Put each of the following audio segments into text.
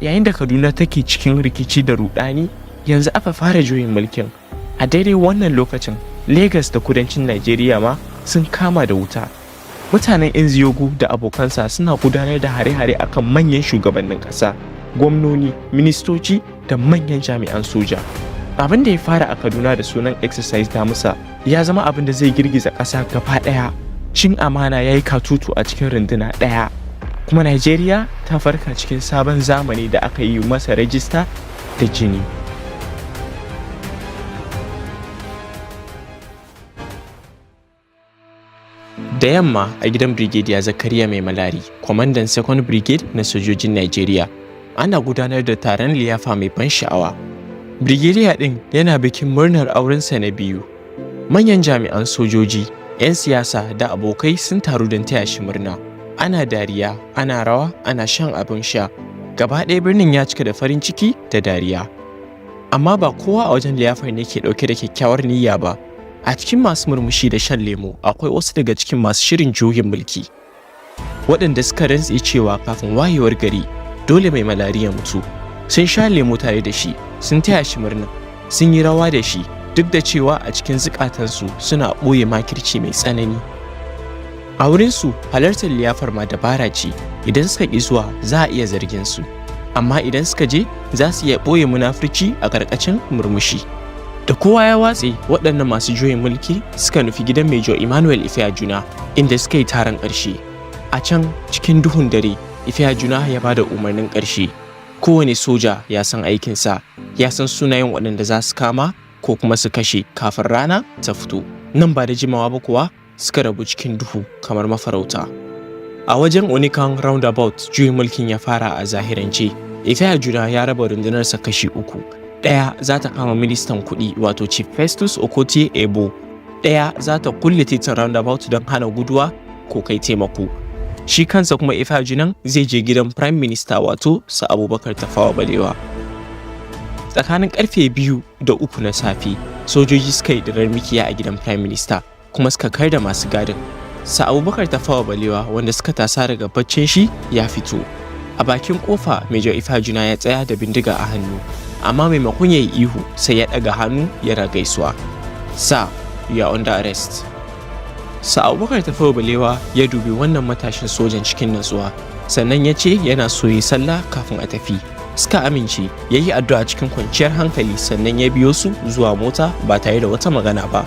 Yayin da Kaduna take cikin rikici da rudani, yanzu aka fara juyin mulkin. A daidai wannan lokacin, Lagos da kudancin Najeriya ma sun kama da wuta. Mutanen Nzeogwu da abokansa suna gudanar da hare-hare akan manyan shugabannin ƙasa, gwamnoni, ministoci da manyan jami'an soja. Abin da ya fara a Kaduna da sunan Exercise Damusa ya zama abin da zai girgiza ƙasa gaba ɗaya. Cin amana ya yi katutu a cikin runduna ɗaya, kuma Najeriya ta farka cikin sabon zamani da aka yi masa rajista da jini. Da yamma, a gidan Brigadier Zakariya Mai Malari, kwamandan Second Brigade na sojojin Najeriya, ana gudanar da taron liyafa mai ban sha'awa. Brigadier ɗin yana bikin murnar aurensa na biyu. Manyan jami'an sojoji, 'yan siyasa da abokai sun taru don taya shi murna. Ana dariya, ana rawa, ana shan abin sha. Gaba ɗaya birnin ya cika da farin ciki da dariya. Amma ba kowa a wajen liyafar ne ke ɗauke da kyakkyawar niyya ba. A cikin masu murmushi da shan lemo akwai wasu daga cikin masu shirin juyin mulki, waɗanda suka rantse cewa kafin wayewar gari dole Mai Malari ya mutu. Sun sha lemo tare da shi, sun taya shi murna, sun yi rawa da shi, duk da cewa a cikin zukatansu suna ɓoye makirci mai tsanani. A wurinsu, halartar liyafar ma dabara ce. Idan suka ƙi zuwa, za a iya zargin su, amma idan suka je, za su iya ɓoye munafurci a ƙarƙashin murmushi. Da kowa ya watse, waɗannan masu juyin mulki suka nufi gidan Major Emmanuel Ifeajuna, inda suka yi taron ƙarshe. A can cikin duhun dare, Ifeajuna ya ba da umarnin ƙarshe. Kowane soja ya san aikinsa, ya san sunayen waɗanda za su kama ko kuma su kashe kafin rana ta fito. Nan ba da jimawa ba kuwa suka rabu cikin duhu kamar mafarauta. A wajen Onikan Roundabout, juyin mulkin ya fara a zahirance. Ifeajuna ya raba rundunarsa kashi uku. Ɗaya za ta kama ministan kuɗi, wato Chief Festus Okotie Ebo. Ɗaya za ta kulle titin roundabout don hana guduwa ko kai taimako. Shi kansa kuma Ifeajunan zai je gidan Prime Minister, wato Sir Abubakar Tafawa Balewa. Tsakanin karfe 2 da 3 na safe, sojoji suka yi dirar mikiya a gidan Prime Minister kuma suka kar da masu gadin. Sir Abubakar Tafawa Balewa, wanda suka tasa daga baccin shi, ya fito. A bakin kofa, Major Ifeajuna ya tsaya da bindiga a hannu, amma maimakon ya yi ihu, sai ya ɗaga hannu yana gaisuwa: "Sir, you are under arrest." Sir Abubakar Tafawa Balewa ya dubi wannan matashin sojan cikin natsuwa, sannan ya ce yana so yi sallah kafin a tafi. Suka amince. Ya yi addu'a cikin kwanciyar hankali, sannan ya biyo su zuwa mota ba tare da wata magana ba.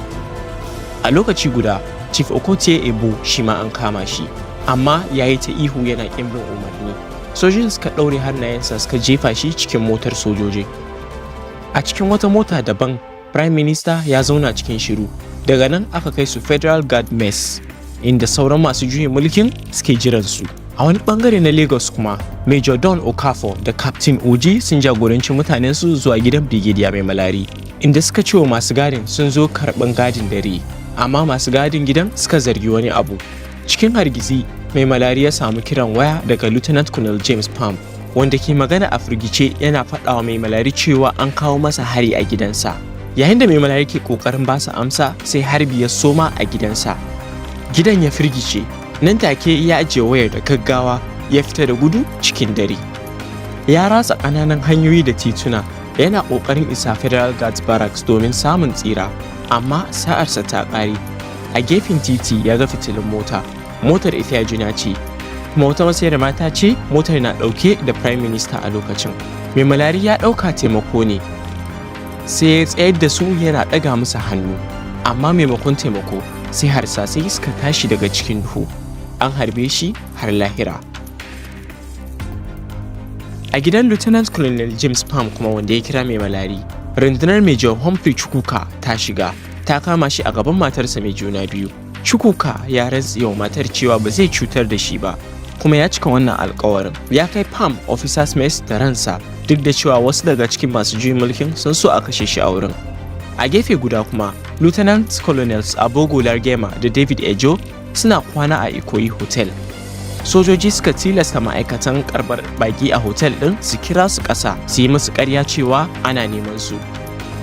A lokaci guda, Chief Okotie Ebo shi ma an kama shi, amma ya yi ta ihu yana ƙin bin umarni. Sojojin suka ɗaure hannayensa suka jefa shi cikin motar sojoji. A cikin wata mota daban, Prime Minister ya zauna cikin shiru. Daga nan aka kai su Federal Guard Mess, inda sauran masu juyin mulkin suke jiran su. A wani bangare na Lagos kuma, Major Don Okafor da Captain Oji sun jagoranci mutanensu zuwa gidan Brigadier Mai Malari, inda suka ce wa masu gadin sun zo karɓan gadin dare, amma masu gadin gidan suka zargi wani abu. Cikin hargitsi, Mai Malari ya samu kiran waya daga Lieutenant Colonel James Pam, wanda ke magana a firgice yana faɗawa Mai Malari cewa an kawo masa hari a gidansa. Yayin da Mai Malari ke kokarin ba su amsa, sai harbi ya soma a gidansa. Gidan ya firgice. Nan take ya ajiye wayar da gaggawa ya fita da gudu cikin dare. Ya ratsa ƙananan hanyoyi da tituna yana ƙoƙarin isa Federal Guards Barracks domin samun tsira, amma sa'arsa ta ƙare. A gefen titi ya ga fitilun mota. Motar Ifeajuna ce, kuma wata masayar mata ce. Motar na ɗauke da Prime Minister a lokacin. Mai Malari ya ɗauka taimako ne, sai ya tsayar da su yana ɗaga musu hannu, amma maimakon taimako, sai harsasai suka tashi daga cikin duhu. An harbe shi har lahira. A gidan Lieutenant Colonel James Pam kuma, wanda ya kira Mai Malari, rundunar Major Humphrey Chukwuka ta shiga ta kama shi a gaban matarsa mai juna biyu. Chukwuka ya rantse wa matar cewa ba zai cutar da shi ba, kuma ya cika wannan alkawarin. Ya kai Pam Officers Mess da ransa, duk da cewa wasu daga cikin masu juyin mulkin sun so a kashe shi a wurin. A gefe guda kuma, Lieutenant Colonels Abogo Largema da David Ejo suna kwana a Ikoyi Hotel. Sojoji suka tilasta ma'aikatan karbar baki a hotel ɗin su kira su ƙasa su yi musu ƙarya cewa ana neman su.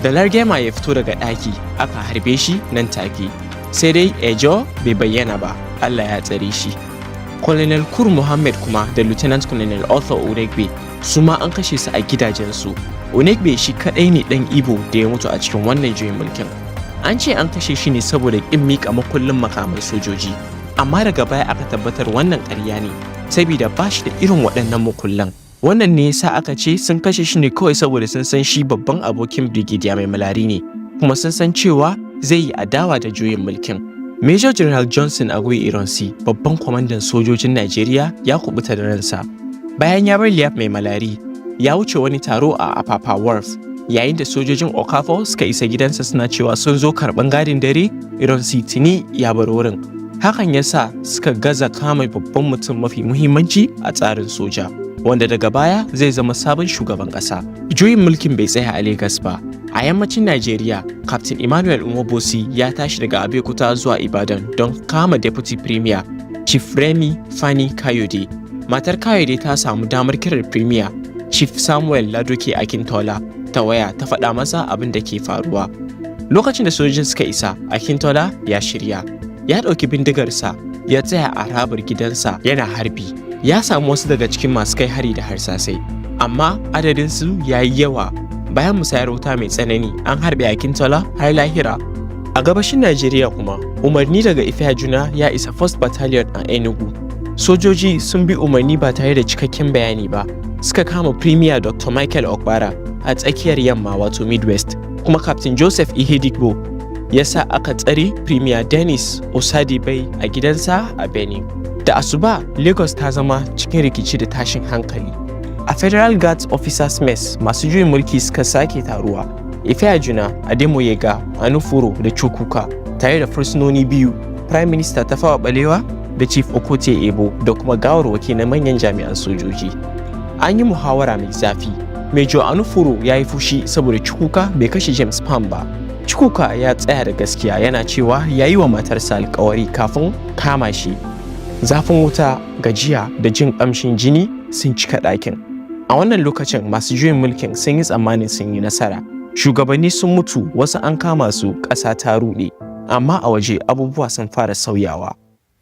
Da Largema ya fito daga ɗaki, aka harbe shi nan take. Sai dai Ejo bai bayyana ba, Allah ya tsare shi. Colonel Kur Muhammad kuma da Lieutenant Colonel Arthur Uregbe Su ma an kashe su a gidajensu. Unegbe shi kaɗai ne ɗan Ibo da ya mutu a cikin wannan juyin mulkin. An ce an kashe shi ne saboda ƙin miƙa makullin makaman sojoji, amma daga baya aka tabbatar wannan ƙarya ne, saboda ba shi da irin waɗannan makullan. Wannan ne yasa aka ce sun kashe shi ne kawai saboda sun san shi babban abokin Brigadier Mai Malari ne, kuma sun san cewa zai yi adawa da juyin mulkin. Major General Johnson Aguiyi Ironsi, babban kwamandan sojojin Najeriya, ya kubuta da ransa. Bayan ya bar liyafar Mai Malari, ya wuce wani taro a Apapa Wharf. Yayin da sojojin Okafor suka isa gidansa suna cewa sun zo karɓan gadin dare, Ironsi tuni ya bar wurin. Hakan ya sa suka gaza kama babban mutum mafi muhimmanci a tsarin soja, wanda daga baya zai zama sabon shugaban ƙasa. Juyin mulkin bai tsaya a Legas ba. A yammacin Najeriya, Captain Emmanuel Nwaoboshi ya tashi daga Abeokuta zuwa Ibadan don kama Deputy Premier, Chief Remi Fani Kayode. Matar Kayode ta samu damar kirar Premier, Chief Samuel Ladoke Akintola, ta waya ta faɗa masa abin da ke faruwa. Lokacin da sojojin suka isa, Akintola ya shirya. Ya ɗauki bindigarsa, ya tsaya a harabar gidansa yana harbi. Ya samu wasu daga cikin masu kai hari da harsasai, amma adadinsu ya yi yawa. Bayan musayar wuta mai tsanani, an harbe Akintola har lahira. A gabashin Najeriya kuma, umarni daga Ifeajuna ya isa First Battalion a Enugu. Sojoji sun bi umarni ba tare da cikakken bayani ba. Suka kama Premier Dr. Michael Okpara a tsakiyar yamma, wato Midwest, kuma Captain Joseph Ihedigbo ya sa aka tsare Premier Dennis Osadebay a gidansa a Benin. Da asuba, Lagos ta zama cikin rikici da tashin hankali. A Federal Guards Officers Mess, masu juyin mulki suka sake taruwa. Ifeajuna, Ademoyega, Anuforo da Chukwuka, tare da fursunoni biyu, Prime Minister Tafawa Balewa da Chief Okotie Eboh, da kuma gawarwaki na manyan jami'an sojoji. An yi muhawara mai zafi. Major Anuforo ya yi fushi saboda Chukwuka bai kashe James Pam ba. Chukwuka ya tsaya da gaskiya, yana cewa ya yi wa matarsa alkawari kafin kama shi. Zafin wuta, gajiya da jin ƙamshin jini sun cika ɗakin. A wannan lokacin, masu juyin mulkin sun yi tsammanin sun yi nasara. Shugabanni sun mutu, wasu an kama su, ƙasa ta ruɗe. Amma a waje abubuwa sun fara sauyawa.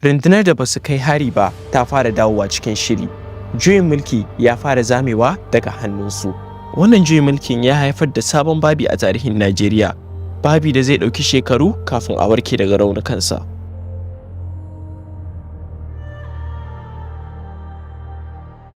Rundunar da ba su kai hari ba ta fara dawowa cikin shiri. Juyin mulki ya fara zamewa daga hannunsu. Wannan juyin mulkin ya haifar da sabon babi a tarihin Najeriya. Babi da zai ɗauki shekaru kafin a warke daga raunukansa.